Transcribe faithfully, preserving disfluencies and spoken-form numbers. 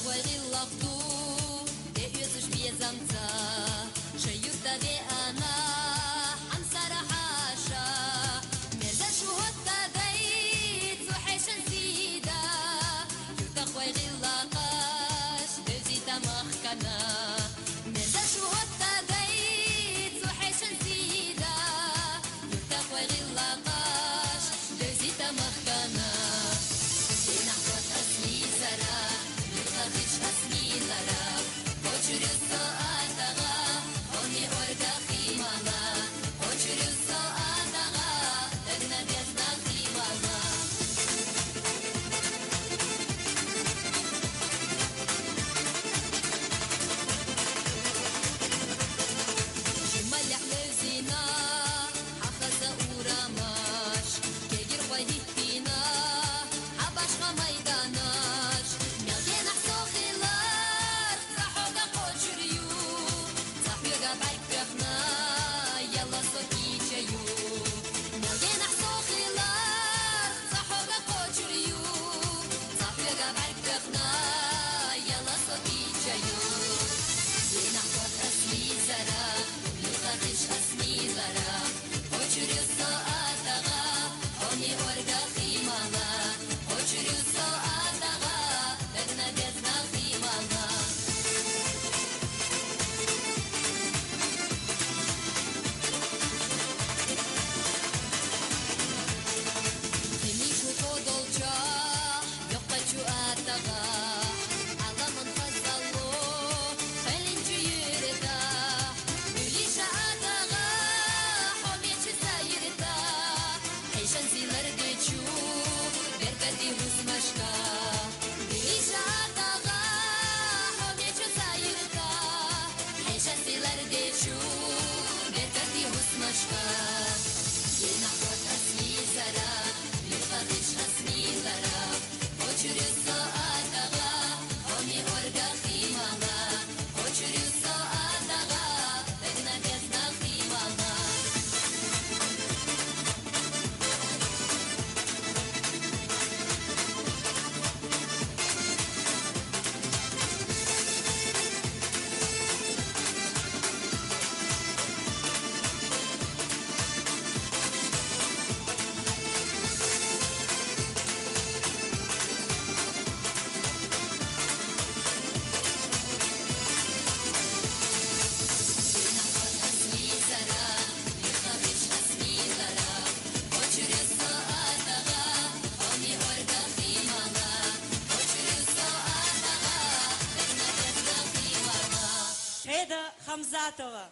Хойгъиллахъду, де уьзуш безамца, ши юрта веана, хьамсара хьаша. Мерза шу гьотта дай, цу хьешан сида, юрта хойгъиллакъаш, девзи тамах кана. Мерза шу гьотта дай, цу хьешан сида, юрта хойгъиллакъаш, девзи тамах кана. Динахъ кот аслизара, юрта хиш аслизара, кочурю со атагъа, оми орга химала, кочурю со атагъа, дагна безна химала. Жималахь левзина, хьахаза урамаш, кегир хвай гьиттина, хьабашха майданаш. Мелденахь сохилар, цахьога къочурю, цахьога бяркъ квехна, яла со кичаю. Мелденахь сохилар, цахьога къочурю, цахьога бяркъ квехна, яла со кичаю. Динахъ кот аслизара, юрта хиш аслизара, кочурю со атагъа, оми орга химала, кочурю со атагъа, дагна безна химала. Хини шу тодолча, йокъачу атагъа, аламан хазалу, хвелинчу юрта, уьлиша атагъа, хьомечи сайирта, хьешан силар дечу, беркати гьусмашка. Уьлиша атагъа, хьомечи сайирта, хьешан силар дечу, беркати гьусмашка. Динахъ кот аслизара, юрта хиш аслизара, кочурю со атагъа, оми орга химала, кочурю со атагъа, дагна безна химала. Феда Хамзатова.